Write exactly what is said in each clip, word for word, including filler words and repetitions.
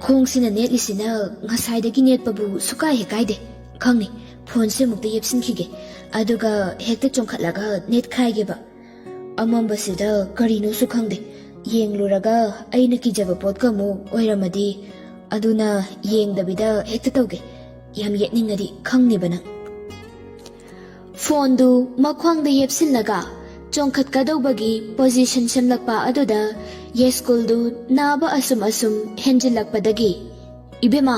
ꯈꯣꯡꯁꯤꯅ ꯅꯦꯠꯂꯤꯁꯤꯅ ꯉꯁꯥꯏꯗꯒꯤ ꯅꯦꯠꯄꯕꯨ ꯁꯨꯀꯥꯏ ꯍꯦꯛ ꯀꯥꯏꯗꯦ꯫ ꯈꯪꯅꯤ, ꯐꯣꯟꯁꯦ ꯑꯃꯨꯛꯇ ꯌꯦꯞꯁꯤꯟꯈꯤꯒꯦ, ꯑꯗꯨꯒ ꯍꯦꯛꯇ ꯆꯣꯡꯈꯠꯂꯒ ꯅꯦꯠꯈꯥꯏꯒꯦꯕ꯫ ꯑꯃꯝꯕꯁꯤꯗ ꯀꯔꯤꯅꯣꯁꯨ ꯈꯪꯗꯦ꯫ ꯌꯦꯡꯂꯨꯔꯒ ꯑꯩꯅ ꯀꯤꯖꯕ ꯄꯣꯠꯀ ꯑꯃꯨꯛ ꯑꯣꯏꯔꯝꯃꯗꯤ꯫ ꯑꯗꯨꯅ ꯌꯦꯡꯗꯕꯤꯗ ꯍꯦꯛꯇ ꯇꯧꯒꯦ꯫ ꯌꯥꯝ ꯌꯦꯠꯅꯤꯡꯉꯗꯤ ꯈꯪꯅꯤꯕ ꯅꯪ꯫ ꯐꯣꯟꯗꯨ ꯃꯈ꯭ꯋꯥꯡꯗ ꯌꯦꯞꯁꯤꯜꯂꯒ ꯆꯣꯡꯈꯠꯀꯗꯧꯕꯒꯤ ꯄꯣꯖꯤꯁꯟ ꯁꯦꯝꯂꯛꯄ ꯑꯗꯨꯗ ꯌꯥꯏꯁ꯭ꯀꯨꯜꯗꯨ ꯅꯥꯕ ꯑꯁꯨꯝ ꯑꯁꯨꯝ ꯍꯦꯟꯖꯤꯜꯂꯛꯄꯗꯒꯤ, "ꯏꯕꯦꯝꯃ!"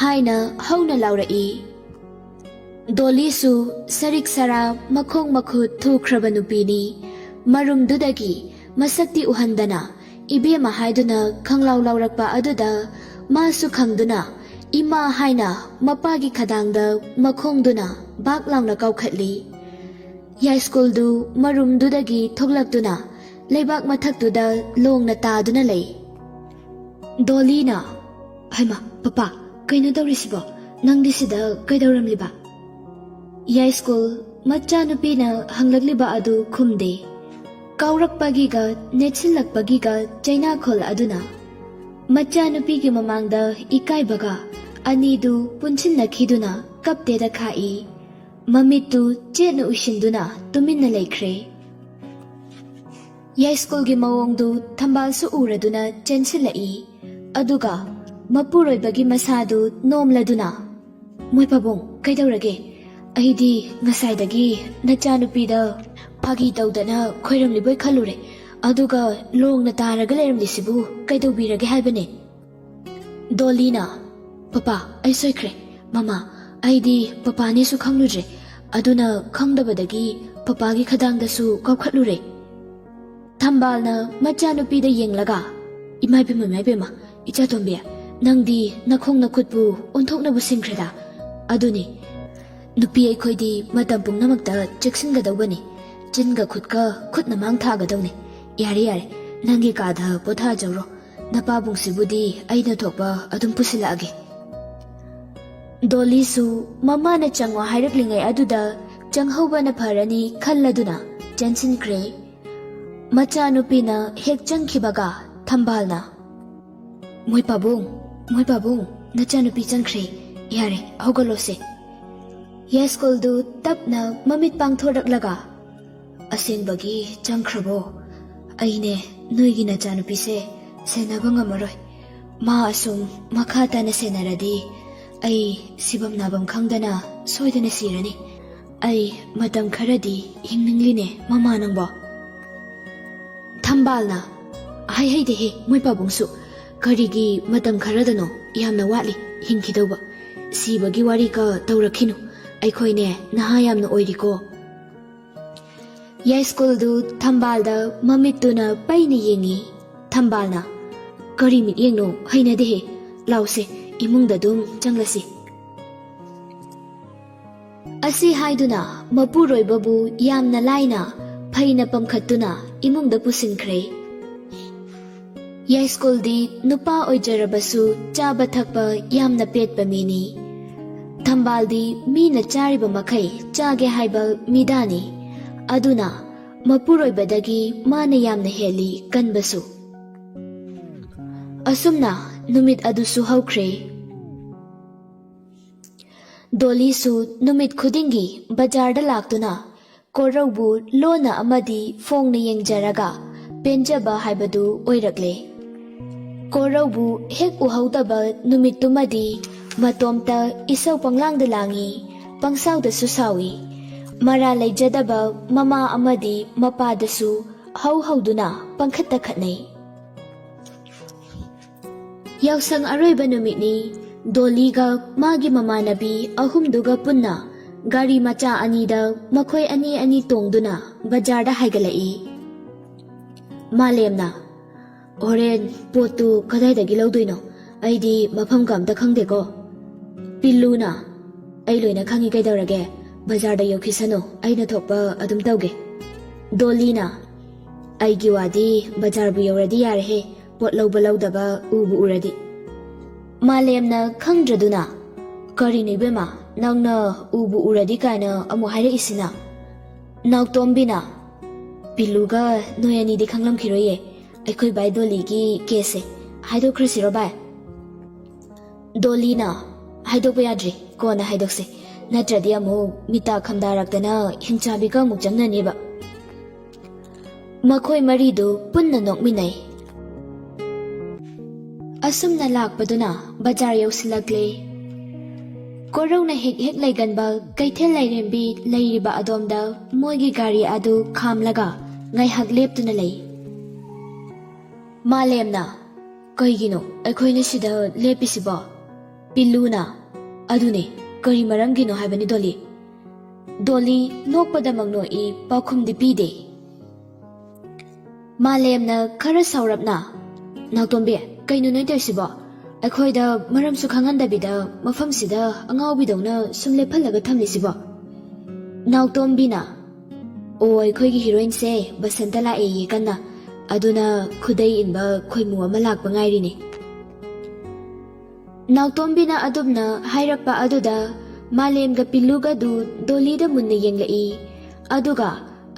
ꯍꯥꯏꯅ ꯍꯧꯅ ꯂꯥꯎꯔꯛꯏ꯫ ꯗꯣꯂꯤꯁꯨ ꯁꯔꯤꯛ ꯁꯔꯥ ꯃꯈꯣꯡ ꯃꯈꯨꯠ ꯊꯨꯈ꯭ꯔꯕ ꯅꯨꯄꯤꯅꯤ꯫ ꯃꯔꯨꯝꯗꯨꯗꯒꯤ ꯃꯁꯛꯇꯤ ꯎꯍꯟꯗꯅ ꯏꯕꯦꯝꯃ ꯍꯥꯏꯗꯨꯅ ꯈꯪꯂꯥꯎ ꯂꯥꯎꯔꯛꯄ ꯑꯗꯨꯗ ꯃꯥꯁꯨ ꯈꯪꯗꯨꯅ "ꯏꯃꯥ" ꯍꯥꯏꯅ ꯃꯄꯥꯒꯤ ꯈꯗꯥꯡꯗ ꯃꯈꯣꯡꯗꯨꯅ ꯕꯥꯛ ꯂꯥꯎꯅ ꯀꯥꯎꯈꯠꯂꯤ꯫ ꯌꯥꯏꯁ꯭ꯀꯨꯜꯗꯨ ꯃꯔꯨꯝꯗꯨꯗꯒꯤ ꯊꯣꯛꯂꯛꯇꯨꯅ ꯂꯩꯕꯥꯛ ꯃꯊꯛꯇꯨꯗ ꯂꯣꯡꯅ ꯇꯥꯗꯨꯅ ꯂꯩ꯫ ꯗꯣꯂꯤꯅ, "ꯍꯩꯃꯥ, ꯄꯄꯥ, ꯀꯩꯅꯣ ꯇꯧꯔꯤꯁꯤꯕꯣ? ꯅꯪꯗꯤ ꯁꯤꯗ ꯀꯩꯗꯧꯔꯝꯂꯤꯕ?" ꯌꯥꯏꯁ꯭ꯀꯨꯜ ꯃꯆꯥꯅꯨꯄꯤꯅ ꯍꯪꯂꯛꯂꯤꯕ ꯑꯗꯨ ꯈꯨꯝꯗꯦ꯫ ꯀꯥꯎꯔꯛꯄꯒꯤꯒ ꯅꯦꯠꯁꯤꯜꯂꯛꯄꯒꯤꯒ ꯆꯩꯅꯥꯈꯣꯜ ꯑꯗꯨꯅ ꯃꯆꯥꯅꯨꯄꯤꯒꯤ ꯃꯃꯥꯡꯗ ꯏꯀꯥꯏꯕꯒ ꯑꯅꯤꯗꯨ ꯄꯨꯟꯁꯤꯟꯅꯈꯤꯗꯨꯅ ꯀꯞꯇꯦꯗ ꯈꯥꯛꯏ꯫ ꯃꯃꯤꯠꯇꯨ ꯆꯦꯠꯅ ꯎꯏꯁꯤꯟꯗꯨꯅ ꯇꯨꯃꯤꯟꯅ ꯂꯩꯈ꯭ꯔꯦ꯫ ꯌꯥꯏꯁ꯭ꯀꯨꯜꯒꯤ ꯃꯑꯣꯡꯗꯨ ꯊꯝꯕꯥꯜꯁꯨ ꯎꯔꯗꯨꯅ ꯆꯦꯟꯁꯤꯜꯂꯛꯏ꯫ ꯑꯗꯨꯒ ꯃꯄꯨꯔꯣꯏꯕꯒꯤ ꯃꯁꯥꯗꯨ ꯅꯣꯝꯂꯗꯨꯅ, "ꯃꯣꯏ ꯄꯥꯕꯨꯡ, ꯀꯩꯗꯧꯔꯒꯦ? ꯑꯩꯗꯤ ꯉꯁꯥꯏꯗꯒꯤ ꯅꯆꯥꯅꯨꯄꯤꯗ ꯐꯥꯒꯤ ꯇꯧꯗꯅ ꯈꯣꯏꯔꯝꯂꯤꯕꯣꯏ ꯈꯜꯂꯨꯔꯦ꯫ ꯑꯗꯨꯒ ꯂꯣꯡꯅ ꯇꯥꯔꯒ ꯂꯩꯔꯝꯂꯤꯁꯤꯕꯨ ꯀꯩꯗꯧꯕꯤꯔꯒꯦ ꯍꯥꯏꯕꯅꯦ?" ꯗꯣꯂꯤꯅ, "ꯄꯄꯥ, ꯑꯩ ꯁꯣꯏꯈ꯭ꯔꯦ꯫ ꯃꯃꯥ, ꯑꯩꯗꯤ ꯄꯄꯥꯅꯦꯁꯨ ꯈꯪꯂꯨꯗ꯭ꯔꯦ꯫ ꯑꯗꯨꯅ ꯈꯪꯗꯕꯗꯒꯤ ꯄꯄꯥꯒꯤ ꯈꯗꯥꯡꯗꯁꯨ ꯀꯥꯎꯈꯠꯂꯨꯔꯦ꯫" ꯊꯝꯕꯥꯜꯅ ꯃꯆꯥꯅꯨꯄꯤꯗ ꯌꯦꯡꯂꯒ, "ꯏꯃꯥ ꯏꯕꯦꯝꯃ, ꯏꯃꯥ ꯏꯕꯦꯝꯃ, ꯏꯆꯥꯇꯣꯝꯕꯤ, ꯅꯪꯗꯤ ꯅꯈꯣꯡ ꯅꯈꯨꯠꯄꯨ ꯑꯣꯟꯊꯣꯛꯅꯕꯨ ꯁꯤꯡꯈ꯭ꯔꯦꯗ꯫ ꯑꯗꯨꯅꯤ, ꯅꯨꯄꯤ ꯑꯩꯈꯣꯏꯗꯤ ꯃꯇꯝ ꯄꯨꯝꯅꯃꯛꯇ ꯆꯦꯛꯁꯤꯟꯒꯗꯧꯕꯅꯤ꯫ ꯆꯤꯟꯒ ꯈꯨꯠꯀ ꯈꯨꯠꯅ ꯃꯥꯡ ꯊꯥꯒꯗꯧꯅꯤ꯫ ꯌꯥꯔꯦ, ꯌꯥꯔꯦ, ꯅꯪꯒꯤ ꯀꯥꯗ ꯄꯣꯊꯥꯖꯧꯔꯣ꯫ ꯅꯄꯥꯕꯨꯡꯁꯤꯕꯨꯗꯤ ꯑꯩꯅ ꯊꯣꯛꯄ ꯑꯗꯨꯝ ꯄꯨꯁꯤꯜꯂꯛꯑꯒꯦ꯫" ꯗꯣꯂꯤꯁꯨ ꯃꯃꯥꯅ ꯆꯪꯉꯣ ꯍꯥꯏꯔꯛꯂꯤꯉꯩ ꯑꯗꯨꯗ ꯆꯪꯍꯧꯕꯅ ꯐꯔꯅꯤ ꯈꯜꯂꯗꯨꯅ ꯆꯦꯟꯁꯤꯟꯈ꯭ꯔꯦ꯫ ꯃꯆꯥꯅꯨꯄꯤꯅ ꯍꯦꯛ ꯆꯪꯈꯤꯕꯒ ꯊꯝꯕꯥꯜꯅ, ꯃꯣꯏ ꯄꯥꯕꯨꯡ, ꯃꯣꯏ ꯄꯥꯕꯨꯡ, ꯅꯆꯥꯅꯨꯄꯤ ꯆꯪꯈ꯭ꯔꯦ꯫ ꯌꯥꯔꯦ, ꯍꯧꯒꯠꯂꯣꯁꯦ꯫ ꯌꯥꯏꯁ꯭ꯀꯨꯜꯗꯨ ꯇꯞꯅ ꯃꯃꯤꯠ ꯄꯥꯡꯊꯣꯔꯛꯂꯒ, "ꯑꯁꯦꯡꯕꯒꯤ ꯆꯪꯈ꯭ꯔꯕꯣ? ꯑꯩꯅꯦ, ꯅꯣꯏꯒꯤ ꯅꯆꯥꯅꯨꯄꯤꯁꯦ ꯁꯦꯟꯅꯕ ꯉꯝꯃꯔꯣꯏ꯫ ꯃꯥ ꯑꯁꯨꯝ ꯃꯈꯥ ꯇꯥꯅ ꯁꯦꯟꯅꯔꯗꯤ ꯑꯩ ꯁꯤꯐꯝ ꯅꯥꯐꯝ ꯈꯪꯗꯅ ꯁꯣꯏꯗꯅ ꯁꯤꯔꯅꯤ꯫ ꯑꯩ ꯃꯇꯝ ꯈꯔꯗꯤ ꯍꯤꯡꯅꯤꯡꯂꯤꯅꯦ, ꯃꯃꯥ ꯅꯪꯕꯣ?" ꯊꯝꯕꯥꯜꯅ, "ꯍꯥꯏꯍꯩꯗꯦꯍꯦ, ꯃꯣꯏ ꯄꯥꯕꯨꯡꯁꯨ꯫ ꯀꯔꯤꯒꯤ ꯃꯇꯝ ꯈꯔꯗꯅꯣ? ꯌꯥꯝꯅ ꯋꯥꯠꯂꯤ ꯍꯤꯡꯈꯤꯗꯧꯕ꯫ ꯁꯤꯕꯒꯤ ꯋꯥꯔꯤꯒ ꯇꯧꯔꯛꯈꯤꯅꯨ꯫ ꯑꯩꯈꯣꯏꯅꯦ, ꯅꯍꯥ ꯌꯥꯝꯅ ꯑꯣꯏꯔꯤꯀꯣ꯫" ꯌꯥꯏꯁ꯭ꯀꯨꯜꯗꯨ ꯊꯝꯕꯥꯜꯗ ꯃꯃꯤꯠꯇꯨꯅ ꯄꯩꯅ ꯌꯦꯡꯉꯤ꯫ ꯊꯝꯕꯥꯜꯅ, "ꯀꯔꯤ ꯃꯤꯠꯌꯦꯡꯅꯣ? ꯍꯩꯅꯗꯦꯍꯦ꯫ ꯂꯥꯎꯁꯦ, ꯏꯃꯨꯡꯗ ꯑꯗꯨꯝ ꯆꯪꯂꯁꯤ꯫" ꯑꯁꯤ ꯍꯥꯏꯗꯨꯅ ꯃꯄꯨꯔꯣꯏꯕꯕꯨ ꯌꯥꯝꯅ ꯂꯥꯏꯅ ꯐꯩꯅ ꯄꯝꯈꯠꯇꯨꯅ ꯏꯃꯨꯡꯗ ꯄꯨꯁꯤꯟꯈ꯭ꯔꯦ꯫ ꯌꯥꯏꯁ꯭ꯀꯨꯜꯗꯤ ꯅꯨꯄꯥ ꯑꯣꯏꯖꯔꯕꯁꯨ ꯆꯥꯕ ꯊꯛꯄ ꯌꯥꯝꯅ ꯄꯦꯠꯄ ꯃꯤꯅꯤ꯫ ꯊꯝꯕꯥꯜꯗꯤ ꯃꯤꯅ ꯆꯥꯔꯤꯕ ꯃꯈꯩ ꯆꯥꯒꯦ ꯍꯥꯏꯕ ꯃꯤꯗꯥꯅꯤ꯫ ꯑꯗꯨꯅ ꯃꯄꯨꯔꯣꯏꯕꯗꯒꯤ ꯃꯥꯅ ꯌꯥꯝꯅ ꯍꯦꯜꯂꯤ ꯀꯟꯕꯁꯨ꯫ ꯑꯁꯨꯝꯅ ꯅꯨꯃꯤꯠ ꯑꯗꯨꯁꯨ ꯍꯧꯈ꯭ꯔꯦ꯫ ꯗꯣꯂꯤꯁꯨ ꯅꯨꯃꯤꯠ ꯈꯨꯗꯤꯡꯒꯤ ꯕꯖꯥꯔꯗ ꯂꯥꯛꯇꯨꯅ ꯀꯣꯔꯧꯕꯨ ꯂꯣꯟꯅ ꯑꯃꯗꯤ ꯐꯣꯡꯅ ꯌꯦꯡꯖꯔꯒ ꯄꯦꯟꯖꯕ ꯍꯥꯏꯕꯗꯨ ꯑꯣꯏꯔꯛꯂꯦ꯫ ꯀꯣꯔꯧꯕꯨ ꯍꯦꯛ ꯎꯍꯧꯗꯕ ꯅꯨꯃꯤꯠꯇꯨꯃꯗꯤ ꯃꯇꯣꯝꯇ ꯏꯁꯧ ꯄꯪꯂꯥꯡꯗ ꯂꯥꯡꯏ, ꯄꯪꯁꯥꯎꯗꯁꯨ ꯁꯥꯎꯏ꯫ ꯃꯔꯥ ꯂꯩꯖꯗꯕ ꯃꯃꯥ ꯑꯃꯗꯤ ꯃꯄꯥꯗꯁꯨ ꯍꯧ ꯍꯧꯗꯨꯅ ꯄꯪꯈꯠꯇ ꯈꯠꯅꯩ꯫ ꯌꯥꯎꯁꯪ ꯑꯔꯣꯏꯕ ꯅꯨꯃꯤꯠꯅꯤ꯫ ꯗꯣꯂꯤꯒ ꯃꯥꯒꯤ ꯃꯃꯥꯟꯅꯕꯤ ꯑꯍꯨꯝꯗꯨꯒ ꯄꯨꯟꯅ ꯒꯥꯔꯤ ꯃꯆꯥ ꯑꯅꯤꯗ ꯃꯈꯣꯏ ꯑꯅꯤ ꯑꯅꯤ ꯇꯣꯡꯗꯨꯅ ꯕꯖꯥꯔꯗ ꯍꯥꯏꯒꯠꯂꯛꯏ꯫ ꯃꯥꯂꯦꯝꯅ, "ꯍꯣꯔꯦꯟ ꯄꯣꯠꯇꯨ ꯀꯗꯥꯏꯗꯒꯤ ꯂꯧꯗꯣꯏꯅꯣ? ꯑꯩꯗꯤ ꯃꯐꯝꯒ ꯑꯝꯇ ꯈꯪꯗꯦꯀꯣ꯫" ꯄꯤꯜꯂꯨꯅ, "ꯑꯩ ꯂꯣꯏꯅ ꯈꯪꯉꯤ, ꯀꯩꯗꯧꯔꯒꯦ? ꯕꯖꯥꯔꯗ ꯌꯧꯈꯤꯁꯅꯨ, ꯑꯩꯅ ꯊꯣꯛꯄ ꯑꯗꯨꯝ ꯇꯧꯒꯦ꯫" ꯗꯣꯂꯤꯅ, "ꯑꯩꯒꯤ ꯋꯥꯗꯤ ꯕꯖꯥꯔꯕꯨ ꯌꯧꯔꯗꯤ ꯌꯥꯔꯦꯍꯦ, ꯄꯣꯠ ꯂꯧꯕ ꯂꯧꯗꯕ ꯎꯕꯨ ꯎꯔꯗꯤ꯫" ꯃꯥꯂꯦꯝꯅ ꯈꯪꯗ꯭ꯔꯗꯨꯅ, "ꯀꯔꯤꯅꯣ ꯏꯕꯦꯝꯃ, ꯅꯪꯅ ꯎꯕꯨ ꯎꯔꯗꯤ ꯀꯥꯏꯅ ꯑꯃꯨꯛ ꯍꯥꯏꯔꯛꯏꯁꯤꯅ?" ꯅꯥꯎꯇꯣꯝꯕꯤꯅ, "ꯄꯤꯂꯨꯒ ꯅꯣꯏ ꯑꯅꯤꯗꯤ ꯈꯪꯂꯝꯈꯤꯔꯣꯏꯌꯦ, ꯑꯩꯈꯣꯏ ꯕꯥꯏ ꯗꯣꯂꯤꯒꯤ ꯀꯦꯁꯁꯦ꯫ ꯍꯥꯏꯗꯣꯛꯈ꯭ꯔꯁꯤꯔꯣ ꯚꯥꯏ? ꯗꯣꯂꯤꯅ, "ꯍꯥꯏꯗꯣꯛꯄ ꯌꯥꯗ꯭ꯔꯤ, ꯀꯣꯟꯅ ꯍꯥꯏꯗꯣꯛꯁꯤ, ꯅꯠꯇ꯭ꯔꯗꯤ ꯑꯃꯨꯛ ꯃꯤꯇꯥ ꯈꯝꯗꯥꯔꯛꯇꯅ ꯍꯤꯡꯆꯥꯕꯤꯒ ꯑꯃꯨꯛ ꯆꯪꯅꯅꯦꯕ"꯫ ꯃꯈꯣꯏ ꯃꯔꯤꯗꯨ ꯄꯨꯟꯅ ꯅꯣꯛꯃꯤꯟꯅꯩ꯫ ꯑꯁꯨꯝꯅ ꯂꯥꯛꯄꯗꯨꯅ ꯕꯖꯥꯔ ꯌꯧꯁꯤꯜꯂꯛꯂꯦ꯫ ꯀꯣꯔꯧꯅ ꯍꯦꯛ ꯍꯦꯛ ꯂꯩꯒꯟꯕ ꯀꯩꯊꯦꯜ ꯂꯥꯏꯔꯦꯝꯕꯤ ꯂꯩꯔꯤꯕ ꯑꯗꯣꯝꯗ ꯃꯣꯏꯒꯤ ꯒꯥꯔꯤ ꯑꯗꯨ ꯈꯥꯝꯂꯒ ꯉꯥꯏꯍꯥꯛ ꯂꯦꯞꯇꯨꯅ ꯂꯩ꯫ ꯃꯥꯂꯦꯝꯅ, "ꯀꯩꯒꯤꯅꯣ ꯑꯩꯈꯣꯏꯅ ꯁꯤꯗ ꯂꯦꯞꯄꯤꯁꯤꯕꯣ?" ꯄꯤꯜꯂꯨꯅ, "ꯑꯗꯨꯅꯦ, ꯀꯔꯤ ꯃꯔꯝꯒꯤꯅꯣ ꯍꯥꯏꯕꯅꯤ ꯗꯣꯂꯤ?" ꯗꯣꯂꯤ ꯅꯣꯛꯄꯗꯃꯛ ꯅꯣꯛꯏ, ꯄꯥꯎꯈꯨꯝꯗꯤ ꯄꯤꯗꯦ꯫ ꯃꯥꯂꯦꯝꯅ ꯈꯔ ꯁꯥꯎꯔꯞꯅ, "ꯅꯥꯎꯇꯣꯝꯕꯤ, ꯀꯩꯅꯣ ꯅꯣꯏ ꯇꯧꯔꯤꯁꯤꯕꯣ? ꯑꯩꯈꯣꯏꯗ ꯃꯔꯝꯁꯨ ꯈꯪꯍꯟꯗꯕꯤꯗ ꯃꯐꯝꯁꯤꯗ ꯑꯉꯥꯎꯕꯤꯗꯧꯅ ꯁꯨꯝ ꯂꯦꯞꯍꯜꯂꯒ ꯊꯝꯂꯤꯁꯤꯕꯣ?" ꯅꯥꯎꯇꯣꯝꯕꯤꯅ, "ꯑꯣ, ꯑꯩꯈꯣꯏꯒꯤ ꯍꯤꯔꯣꯏꯟꯁꯦ ꯕꯁꯟꯇ ꯂꯥꯛꯑꯦꯌꯦ ꯀꯟꯅ, ꯑꯗꯨꯅ ꯈꯨꯗꯩ ꯏꯟꯕ ꯈꯣꯏꯃꯨ ꯑꯃ ꯂꯥꯛꯄ ꯉꯥꯏꯔꯤꯅꯦ"꯫ ꯅꯥꯎꯇꯣꯝꯕꯤꯅ ꯑꯗꯨꯝꯅ ꯍꯥꯏꯔꯛꯄ ꯑꯗꯨꯗ ꯃꯥꯂꯦꯝꯒ ꯄꯤꯜꯂꯨꯒꯗꯨ ꯗꯣꯂꯤꯗ ꯃꯨꯟꯅ ꯌꯦꯡꯂꯛꯏ꯫ ꯑꯗꯨꯒ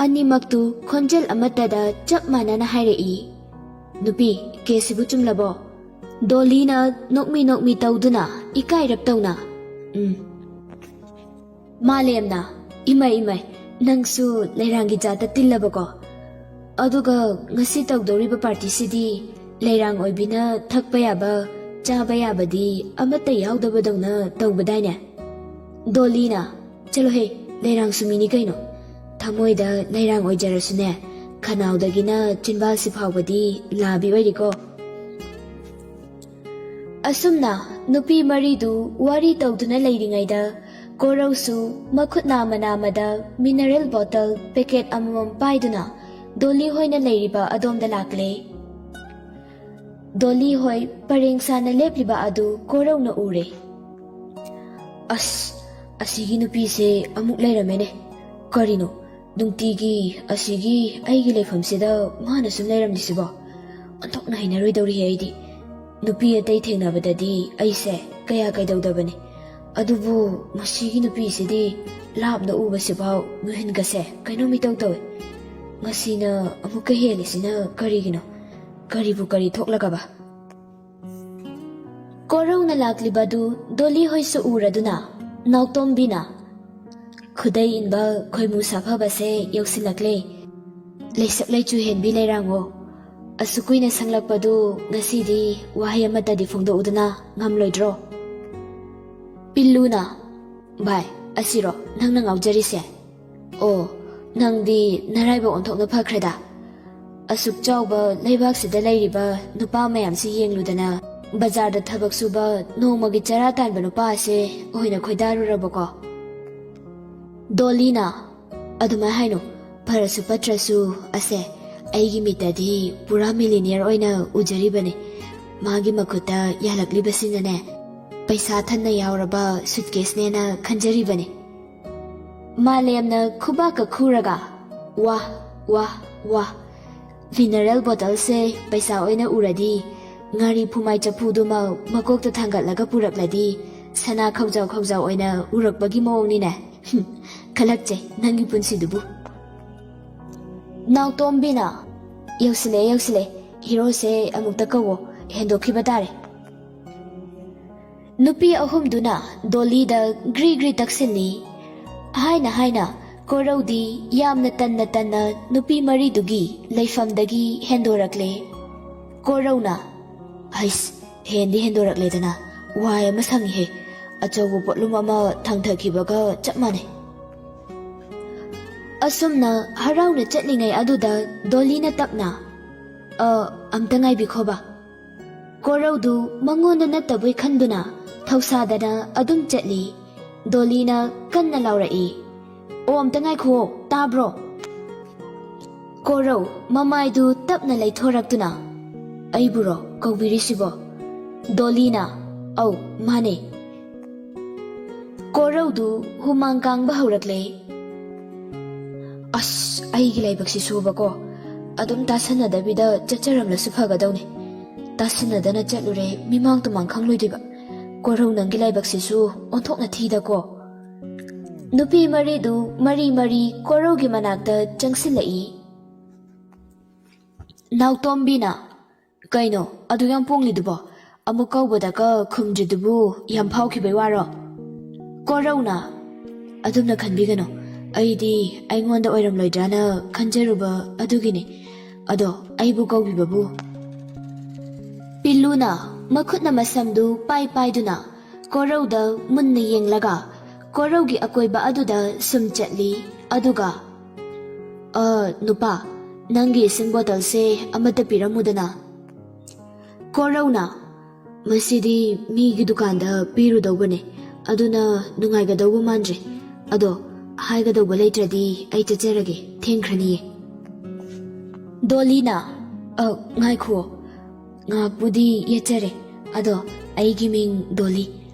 ꯑꯅꯤꯃꯛꯇꯨ ꯈꯣꯟꯖꯦꯜ ꯑꯃꯠꯇꯗ ꯆꯞ ꯃꯥꯟꯅꯅ ꯍꯥꯏꯔꯛꯏ, "ꯅꯨꯄꯤ, ꯀꯦꯁꯁꯤꯕꯨ ꯆꯨꯝꯂꯕꯣ?" ꯗꯣꯂꯤꯅ ꯅꯣꯛꯃꯤ ꯅꯣꯛꯃꯤ ꯇꯧꯗꯨꯅ ꯏꯀꯥꯏꯔꯞ ꯇꯧꯅ, "ꯎꯝ"꯫ ꯃꯥꯂꯦꯝꯅ, "ꯏꯃꯥꯏ, ꯏꯃꯥꯏ, ꯅꯪꯁꯨ ꯂꯩꯔꯥꯡꯒꯤ ꯖꯥꯠꯇ ꯇꯤꯜꯂꯕꯀꯣ? ꯑꯗꯨꯒ ꯉꯁꯤ ꯇꯧꯗꯧꯔꯤꯕ ꯄꯥꯔꯇꯤꯁꯤꯗꯤ ꯂꯩꯔꯥꯡ ꯑꯣꯏꯕꯤꯅ ꯊꯛꯄ ꯌꯥꯕ, ꯆꯥꯕ ꯌꯥꯕꯗꯤ ꯑꯃꯠꯇ ꯌꯥꯎꯗꯕꯗꯧꯅ ꯇꯧꯕꯗꯥꯏꯅꯦ?" ꯗꯣꯂꯤꯅ, "ꯆꯠꯂꯣꯍꯦ, ꯂꯩꯔꯥꯡꯁꯨ ꯃꯤꯅꯤ ꯀꯩꯅꯣ꯫ ꯊꯃꯣꯏꯗ ꯂꯩꯔꯥꯡ ꯑꯣꯏꯖꯔꯁꯨꯅꯦ, ꯈꯅꯥꯎꯗꯒꯤꯅ ꯆꯤꯟꯕꯥꯜꯁꯤ ꯐꯥꯎꯕꯗꯤ ꯂꯥꯕꯤ ꯑꯣꯏꯔꯤꯀꯣ"꯫ ꯑꯁꯨꯝꯅ ꯅꯨꯄꯤ ꯃꯔꯤꯗꯨ ꯋꯥꯔꯤ ꯇꯧꯗꯨꯅ ꯂꯩꯔꯤꯉꯩꯗ ꯀꯣꯔꯧꯁꯨ ꯃꯈꯨꯠ ꯅꯥꯝꯃ ꯅꯥꯝꯃꯗ ꯃꯤꯅꯔꯦꯜ ꯕꯣꯇꯜ ꯄꯦꯀꯦꯠ ꯑꯃꯃꯝ ꯄꯥꯏꯗꯨꯅ ꯗꯣꯂꯤ ꯍꯣꯏꯅ ꯂꯩꯔꯤꯕ ꯑꯗꯣꯝꯗ ꯂꯥꯛꯂꯦ꯫ ꯗꯣꯂꯤ ꯍꯣꯏ ꯄꯔꯦꯡ ꯁꯥꯅ ꯂꯦꯞꯂꯤꯕ ꯑꯗꯨ ꯀꯣꯔꯧꯅ ꯎꯔꯦ꯫ "ꯑꯁ, ꯑꯁꯤꯒꯤ ꯅꯨꯄꯤꯁꯦ ꯑꯃꯨꯛ ꯂꯩꯔꯝꯃꯦꯅꯦ꯫ ꯀꯔꯤꯅꯣ, ꯅꯨꯡꯇꯤꯒꯤ ꯑꯁꯤꯒꯤ ꯑꯩꯒꯤ ꯂꯩꯐꯝꯁꯤꯗ ꯃꯥꯅ ꯁꯨꯝ ꯂꯩꯔꯝꯂꯤꯁꯤꯕꯣ? ꯑꯣꯟꯊꯣꯛꯅ ꯍꯩꯅꯔꯣꯏꯗꯧꯔꯤꯍꯦ ꯑꯩꯗꯤ꯫ ꯅꯨꯄꯤ ꯑꯇꯩ ꯊꯦꯡꯅꯕꯗꯗꯤ ꯑꯩꯁꯦ ꯀꯌꯥ ꯀꯩꯗꯧꯗꯕꯅꯤ, ꯑꯗꯨꯕꯨ ꯃꯁꯤꯒꯤ ꯅꯨꯄꯤꯁꯤꯗꯤ ꯂꯥꯞꯅ ꯎꯕꯁꯤꯐꯥꯎ ꯃꯤꯍꯨꯟꯒꯁꯦ ꯀꯩꯅꯣꯝ ꯏꯇꯧ ꯇꯧꯏ꯫ ꯉꯁꯤꯅ ꯑꯃꯨꯛꯀ ꯍꯦꯜꯂꯤꯁꯤꯅ ꯀꯔꯤꯒꯤꯅꯣ? ꯀꯔꯤꯕꯨ ꯀꯔꯤ ꯊꯣꯛꯂꯒꯕ?" ꯂꯥꯛꯂꯤꯕꯗꯨ ꯗꯣꯂꯤ ꯍꯣꯏꯁꯨ ꯎꯔꯗꯨꯅ ꯅꯥꯎꯇꯣꯝꯕꯤꯅ, "ꯈꯨꯗꯩ ꯏꯟꯕ ꯈꯣꯏꯃꯨ ꯁꯥꯐꯕꯁꯦ ꯌꯧꯁꯤꯜꯂꯛꯂꯦ꯫ ꯂꯩꯁꯛ ꯂꯩꯆꯨ ꯍꯦꯟꯕꯤ ꯂꯩꯔꯥꯡꯉꯣ꯫ ꯑꯁꯨꯛ ꯀꯨꯏꯅ ꯁꯪꯂꯛꯄꯗꯨ ꯉꯁꯤꯗꯤ ꯋꯥꯍꯩ ꯑꯃꯠꯇꯗꯤ ꯐꯣꯡꯗꯣꯛꯎꯗꯅ ꯉꯝꯂꯣꯏꯗ꯭ꯔꯣ?" ꯄꯤꯜꯂꯨꯅ, "ꯚꯥꯏ, ꯑꯁꯤꯔꯣ ꯅꯪꯅ ꯉꯥꯎꯖꯔꯤꯁꯦ? ꯑꯣ, ꯅꯪꯗꯤ ꯅꯔꯥꯏꯕꯛ ꯑꯣꯟꯊꯣꯛꯅ ꯐꯈ꯭ꯔꯦꯗ꯫ ꯑꯁꯨꯛ ꯆꯥꯎꯕ ꯂꯩꯕꯥꯛꯁꯤꯗ ꯂꯩꯔꯤꯕ ꯅꯨꯄꯥ ꯃꯌꯥꯝꯁꯤ ꯌꯦꯡꯂꯨꯗꯅ, ꯕꯖꯥꯔꯗ ꯊꯕꯛ ꯁꯨꯕ ꯅꯣꯡꯃꯒꯤ ꯆꯔꯥ ꯇꯥꯟꯕ ꯅꯨꯄꯥ ꯑꯁꯦ ꯑꯣꯏꯅ ꯈꯣꯏꯗꯥꯔꯨꯔꯕꯀꯣ?" ꯗꯣꯂꯤꯅ, "ꯑꯗꯨꯃꯥꯏ ꯍꯥꯏꯅꯨ꯫ ꯐꯔꯁꯨ ꯐꯠꯇ꯭ꯔꯁꯨ ꯑꯁꯦ ꯑꯩꯒꯤ ꯃꯤꯠꯇꯗꯤ ꯄꯨꯔꯥ ꯃꯤꯂꯤꯅꯤꯌꯔ ꯑꯣꯏꯅ ꯎꯖꯔꯤꯕꯅꯤ꯫ ꯃꯥꯒꯤ ꯃꯈꯨꯠꯇ ꯌꯥꯜꯂꯛꯂꯤꯕꯁꯤꯅꯅꯦ, ꯄꯩꯁꯥ ꯊꯟꯅ ꯌꯥꯎꯔꯕ ꯁꯨꯠꯀꯦꯁꯅꯦꯅ ꯈꯟꯖꯔꯤꯕꯅꯤ꯫" ꯃꯥꯂꯦꯝꯅ ꯈꯨꯕꯥꯛꯀ ꯈꯨꯔꯒ, "ꯋꯥ, ꯋꯥ, ꯋꯥ! ꯃꯤꯅꯔꯦꯜ ꯕꯣꯇꯜꯁꯦ ꯄꯩꯁꯥ ꯑꯣꯏꯅ ꯎꯔꯗꯤ, ꯉꯥꯔꯤ ꯐꯨꯃꯥꯏ ꯆꯐꯨꯗꯨꯃ ꯃꯀꯣꯛꯇ ꯊꯥꯡꯒꯠꯂꯒ ꯄꯨꯔꯛꯂꯗꯤ, ꯁꯅꯥ ꯈꯧꯖꯥꯎ ꯈꯧꯖꯥꯎ ꯑꯣꯏꯅ ꯎꯔꯛꯄꯒꯤ ꯃꯑꯣꯡꯅꯤꯅꯦ꯫ ꯍꯨꯝ, ꯈꯜꯂꯛꯆꯩ ꯅꯪꯒꯤ ꯄꯨꯟꯁꯤꯗꯨꯕꯨ꯫" ꯅꯥꯎꯇꯣꯝꯕꯤꯅ, "ꯌꯧꯁꯤꯜꯂꯛꯑꯦ, ꯌꯧꯁꯤꯜꯂꯛꯑꯦ꯫ ꯍꯤꯔꯣꯁꯦ ꯑꯃꯨꯛꯇ ꯀꯧꯋꯣ, ꯍꯦꯟꯗꯣꯛꯈꯤꯕ ꯇꯥꯔꯦ꯫" ꯅꯨꯄꯤ ꯑꯍꯨꯝꯗꯨꯅ ꯗꯣꯂꯤꯗ ꯒ꯭ꯔꯤ ꯒ꯭ꯔꯤ ꯇꯛꯁꯤꯜꯂꯤ꯫ ꯍꯥꯏꯅ ꯍꯥꯏꯅ ꯀꯣꯔꯧꯗꯤ ꯌꯥꯝꯅ ꯇꯟꯅ ꯇꯟꯅ ꯅꯨꯄꯤ ꯃꯔꯤꯗꯨꯒꯤ ꯂꯩꯐꯝꯗꯒꯤ ꯍꯦꯟꯗꯣꯔꯛꯂꯦ꯫ ꯀꯣꯔꯧꯅ, "ꯍꯩꯁ, ꯍꯦꯟꯗꯤ ꯍꯦꯟꯗꯣꯔꯛꯂꯦꯗꯅ, ꯋꯥꯏ ꯑꯃ ꯁꯪꯉꯤꯍꯦ꯫ ꯑꯆꯧꯕ ꯄꯣꯠꯂꯨꯝ ꯑꯃ ꯊꯥꯡꯊꯈꯤꯕꯒ ꯆꯞ ꯃꯥꯟꯅꯩ꯫" ꯑꯁꯨꯝꯅ ꯍꯔꯥꯎꯅ ꯆꯠꯂꯤꯉꯩ ꯑꯗꯨꯗ ꯗꯣꯂꯤꯅ ꯇꯞꯅ, "ꯑ, ꯑꯝꯇ ꯉꯥꯏꯕꯤꯈꯣꯕ꯫" ꯀꯣꯔꯧꯗꯨ ꯃꯉꯣꯟꯗ ꯅꯠꯇꯕꯣꯏ ꯈꯟꯗꯨꯅ ꯊꯧꯁꯥꯗꯅ ꯑꯗꯨꯝ ꯆꯠꯂꯤ꯫ ꯗꯣꯂꯤꯅ ꯀꯟꯅ ꯂꯥꯎꯔꯛꯏ, "ꯑꯣ, ꯑꯝꯇ ꯉꯥꯏꯈꯨꯑꯣ, ꯇꯥꯕ꯭ꯔꯣ?" ꯀꯣꯔꯧ ꯃꯃꯥꯏꯗꯨ ꯇꯞꯅ ꯂꯩꯊꯣꯔꯛꯇꯨꯅ, "ꯑꯩꯕꯨꯔꯣ ꯀꯧꯕꯤꯔꯤꯁꯤꯕꯣ?" ꯗꯣꯂꯤꯅ, "ꯑꯧ, ꯃꯥꯅꯦ꯫" ꯀꯣꯔꯧꯗꯨ ꯍꯨꯃꯥꯡ ꯀꯥꯡꯕ ꯍꯧꯔꯛꯂꯦ꯫ "ꯑꯁ, ꯑꯩꯒꯤ ꯂꯥꯏꯕꯛꯁꯤꯁꯨꯕꯀꯣ, ꯑꯗꯨꯝ ꯇꯥꯁꯟꯅꯗꯕꯤꯗ ꯆꯠꯆꯔꯝꯂꯁꯨ ꯐꯒꯗꯧꯅꯤ꯫ ꯇꯥꯁꯟꯅꯗꯅ ꯆꯠꯂꯨꯔꯦ, ꯃꯤꯃꯥꯡ ꯇꯨꯃꯥꯡ ꯈꯪꯂꯣꯏꯗꯣꯏꯕ꯫ ꯀꯣꯔꯧ, ꯅꯪꯒꯤ ꯂꯥꯏꯕꯛꯁꯤꯁꯨ ꯑꯣꯟꯊꯣꯛꯅ ꯊꯤꯗꯀꯣ꯫" ꯅꯨꯄꯤ ꯃꯔꯤꯗꯨ ꯃꯔꯤ ꯃꯔꯤ ꯀꯣꯔꯧꯒꯤ ꯃꯅꯥꯛꯇ ꯆꯪꯁꯤꯜꯂꯛꯏ꯫ ꯅꯥꯎꯇꯣꯝꯕꯤꯅ, "ꯀꯩꯅꯣ ꯑꯗꯨ ꯌꯥꯝ ꯄꯣꯡꯂꯤꯗꯨꯕꯣ? ꯑꯃꯨꯛ ꯀꯧꯕꯗꯒ ꯈꯨꯝꯗ꯭ꯔꯤꯗꯨꯕꯨ ꯌꯥꯝ ꯐꯥꯎꯈꯤꯕꯩ ꯋꯥꯔꯣ? ꯀꯣꯔꯧꯅ, "ꯑꯗꯨꯝꯅ ꯈꯟꯕꯤꯒꯅꯨ, ꯑꯩꯗꯤ ꯑꯩꯉꯣꯟꯗ ꯑꯣꯏꯔꯝꯂꯣꯏꯗ꯭ꯔꯥꯅ ꯈꯟꯖꯔꯨꯕ ꯑꯗꯨꯒꯤꯅꯤ꯫ ꯑꯗꯣ ꯑꯩꯕꯨ ꯀꯧꯕꯤꯕꯕꯨ?" ꯄꯤꯜꯂꯨꯅ ꯃꯈꯨꯠꯅ ꯃꯁꯝꯗꯨ ꯄꯥꯏ ꯄꯥꯏꯗꯨꯅ ꯀꯣꯔꯧꯗ ꯃꯨꯟꯅ ꯌꯦꯡꯂꯒ ꯀꯣꯔꯧꯒꯤ ꯑꯀꯣꯏꯕ ꯑꯗꯨꯗ ꯁꯨꯝ ꯆꯠꯂꯤ꯫ ꯑꯗꯨꯒ, "ꯑ, ꯅꯨꯄꯥ, ꯅꯪꯒꯤ ꯏꯁꯤꯡ ꯕꯣꯇꯜꯁꯦ ꯑꯃꯠꯇ ꯄꯤꯔꯝꯃꯨꯗꯅ?" ꯀꯣꯔꯧꯅ, "ꯃꯁꯤꯗꯤ ꯃꯤꯒꯤ ꯗꯨꯀꯥꯟꯗ ꯄꯤꯔꯨꯗꯧꯕꯅꯦ, ꯑꯗꯨꯅ ꯅꯨꯡꯉꯥꯏꯒꯗꯧꯕ ꯃꯥꯟꯗ꯭ꯔꯦ꯫ ꯑꯗꯣ ꯍꯥꯏꯒꯗꯧꯕ ꯂꯩꯇ꯭ꯔꯗꯤ ꯑꯩ ꯆꯠꯆꯔꯒꯦ, ꯊꯦꯡꯈ꯭ꯔꯅꯤꯌꯦ꯫" ꯗꯣꯂꯤꯅ, "ꯑ, ꯉꯥꯏꯈꯨꯑꯣ, ꯉꯥꯏꯍꯥꯛꯄꯨꯗꯤ ꯌꯦꯠꯆꯔꯦ, ꯑꯗꯣ ꯑꯩꯒꯤ ꯃꯤꯡ ꯗꯣꯂꯤ,